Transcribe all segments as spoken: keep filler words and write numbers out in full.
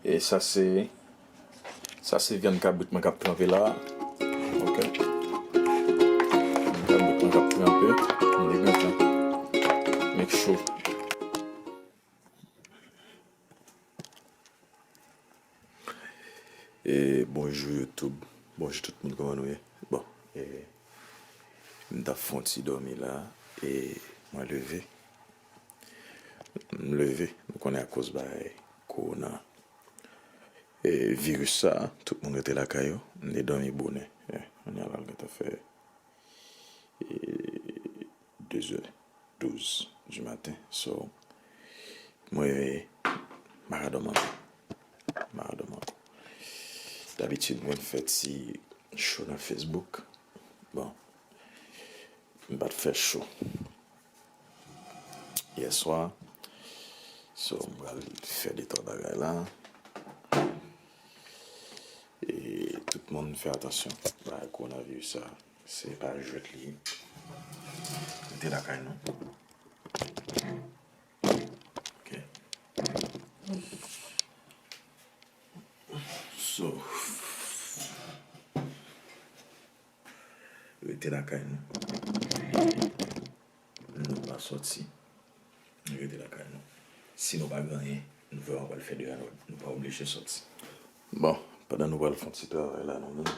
E sa se, sa se vyann kabrit mwen k ap tranpe la. Ok. Vyann kabrit mwen k ap tranpe. M te gentan make sure. E bonjou YouTube. Bonjou tout moun, kòman nou ye? Bon, e, m t ap fè yon ti dòmi la, e mwen leve. M leve, nou konnen akoz bagay kowona, e, viris sa, tout moun rete lakay yo, m te dòmi bonè. E, kounye a la, l gentan fè, e, de zè douz du maten. So, mwen reveye, m pa ka dòmi ankò. M pa ka dòmi ankò. Dabitid, mwen fè ti show nan Facebook. Bon, m pa t fè show yè swa. So, m pral fè de twa bagay la. E tout moun fè atansyon. Bagay kowonaviris sa, se pa jwèt li ye. Rete lakay nou. Ok. So, rete lakay nou. Nou pa sòti. Nou rete lakay nou. Si nou pa gen anyen nou vrèman pral fè deyò, nou, nou pa oblije sòti. Bon, pandan nou pral fè yon ti travay la, nou menm.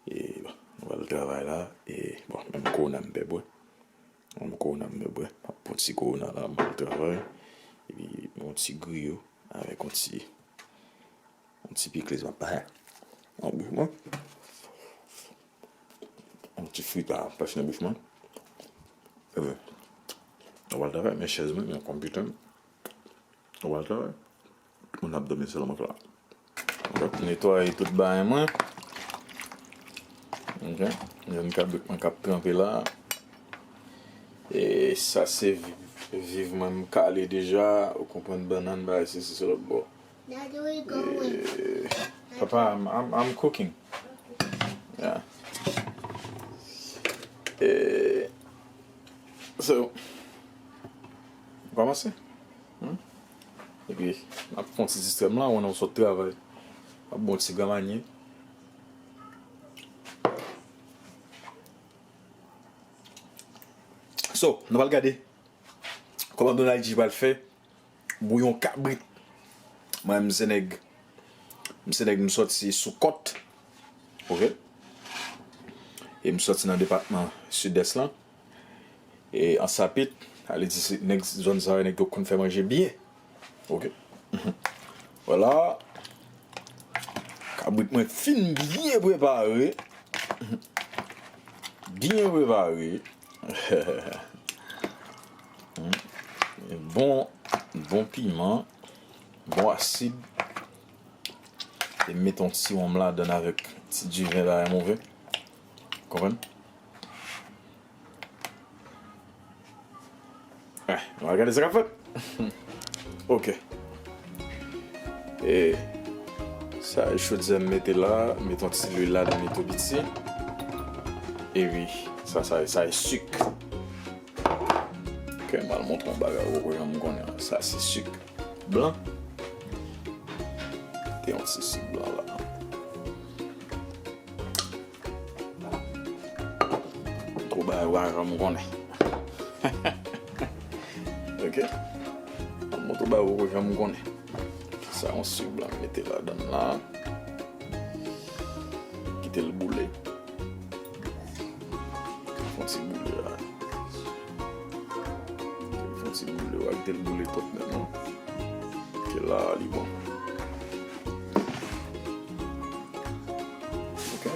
E, bon, nou pral travay la. E, bon, menm kowona m pè bwè. Menm kowona m pè bwè. M ap pran ti kowona la, m pral travay. Epi, yon ti griyo avèk yon ti, yon ti pikliz m ap pase nan bouch mwen. Yon ti frita pase nan bouch mwen. Epi, nou pral travay, men chèz mwen, men konpitè m. Ou pral travay. Moun ap dòmi sèlman la. M ap netwaye tout bagay mwen. Ok. Vyann kabrit mwen k ap tranpe la. E sa se vi-, viv mwen, m kale deja. Ou konprann, bannann, bagay, sesi, se lòt bò. Daddy, where you going? E, papa, I'm, I'm, I'm cooking. Yeah. E, so, nou kòmanse? Hmm? Epi, m ap fè yon ti distrè m la, ou wè, ou sot travay. M ap bon ti granmanye. So, nou pral gade kòman Donald G pral fè bouyon kabrit. Mwen, m se nèg, m se nèg m sòti sou kòt. Ok? E m sòti nan depatman Sidès lan. E Ansapit, ale di se nèg zòn sa yo, nèg yo konn fè manje byen. Ok. Vwala. Kabrit mwen fin byen prepare. Byen prepare. Bon, bon piman, bon asid. E m mete yon ti wonm ladann avèk ti diven la, move. Konprann? Eh, nou al gade sa k ap fèt. Ok. E sa e chodyè m mete la, mete yon ti lwil ladan li tou piti. Epi, sa, sa, sa e sik. Ok, m al montre yon bagay ou poko janm konnen. Sa se sik blan. Mete yon ti sik blan la. Twò bagay ou pa janm konnen. Ok. Mwen twò bagay ou poko janm konnen. Sa yon sik blan mete ladann la. Kite l boule. Fè yon ti boule la. Fè yon ti boule, ou pa kite l boule twòp menm non. Ke la li bon. Ok.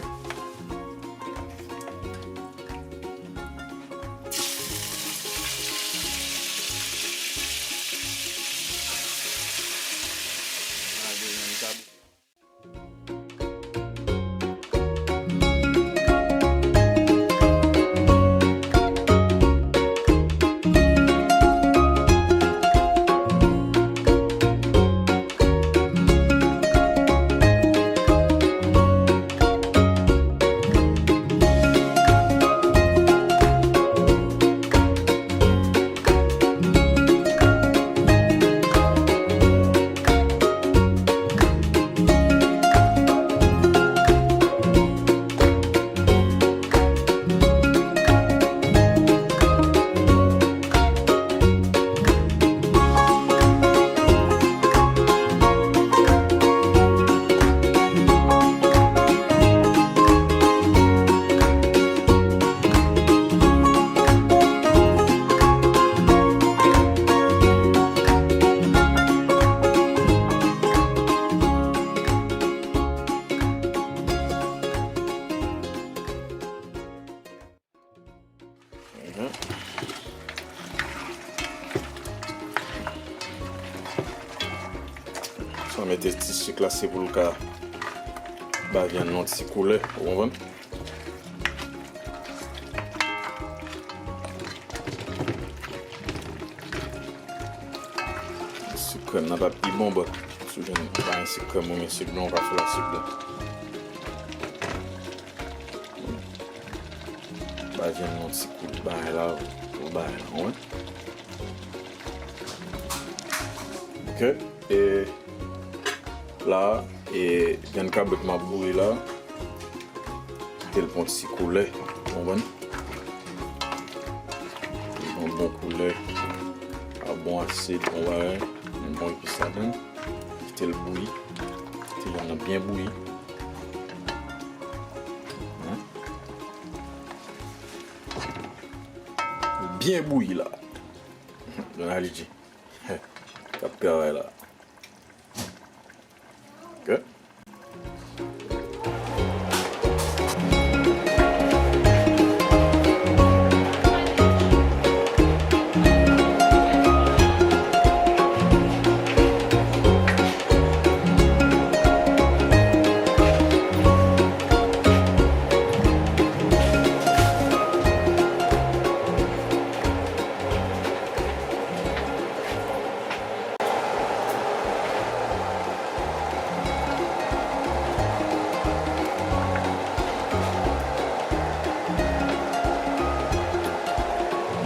Sa mete ti sik la, se pou l ka ba vyann nan ti koulè, ou konprann? Sik krèm nan pa pi bon, but si w jwenn pa gen sik krèm, ou gen sik blan, ou ka fè l ak sik blan. Ba vyann nan ti kout bagay la, pou bagay la, ou wè. Ok, e la, e vyann kabrit m ap bouyi la, kite l pran ti koulè, ou konprann? Li pran bon koulè, a bon asid, bon bagay, bon epis ladan. Kite l bouyi, kite vyann nan byen bouyi. Byen bouyi la. Jan Alidji k ap travay la. Ok.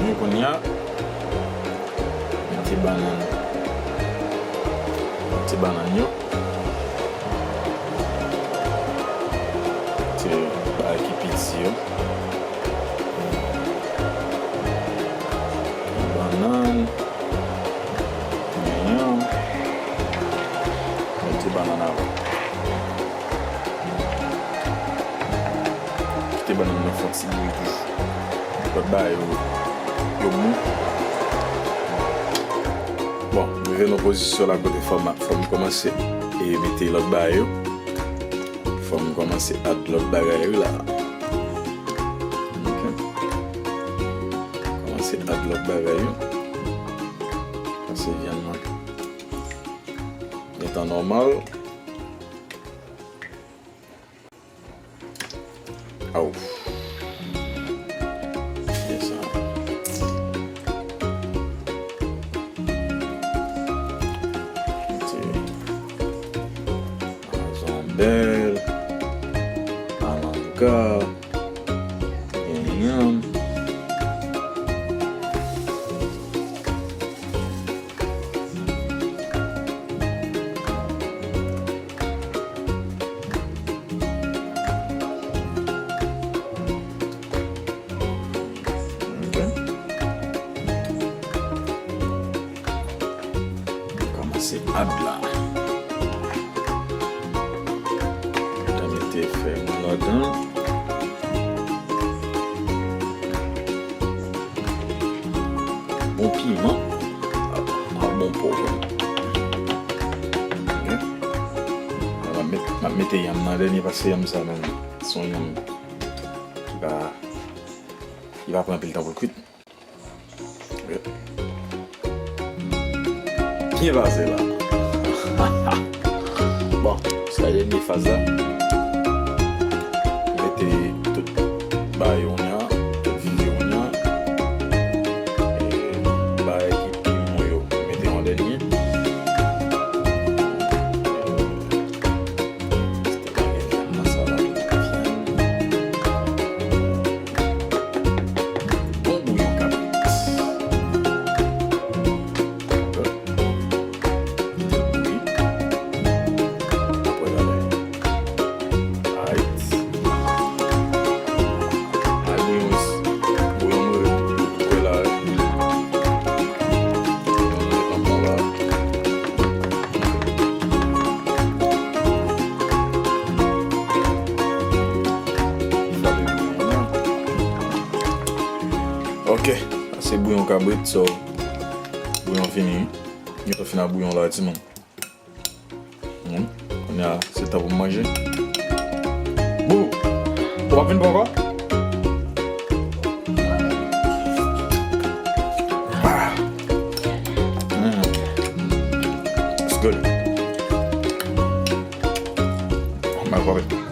Men kounye a, mete bannann, mete bannann yo, mete bagay ki piti yo, bannann, Yon, yon ti bannann avan. Kite bannann nan fè yon ti bouyi toujou. Lòt bagay yo, yo mou. Bon, m rive nan pozisyon la kote fò m, fò m kòmanse e mete lòt bagay yo. Fò m kòmanse add lòt bagay yo la. Ok. Kòmanse add lòt bagay yo. Pase vyann nan gentan nòmal. Aw. Se sa. Mete zanbèl, malanga, gen yanm. Ok. Kòmanse add la. Mwen mete fèy mwen ladan. Bon piman. A, a bon pòv. Ok. M ap met, m ap mete yanm nan dènye paske yanm sa menm se yon yanm ki pa, ki pa pran anpil tan pou l kwit. Ok. Byen pase la. Bon, sa se dènye faz la. Mete tout bagay yo nya, tout viv yo nya. E bagay ki pi mou yo, mete an dènye. Bon bouyon kabrit. Kite l bouyi. Apre talè. Alright. Ay, bouyon, bouyon nou ret, nou ret la. Bouyon nou ret anpil la. Ok, sa se bouyon kabrit, so, bouyon fini. Gentan fin ak bouyon la, timoun. Hmm, kounye a, se tan pou m manje. Bou! Ou pa fin pran ankò? Ah! Hmm. It's good. Al, bòbèt.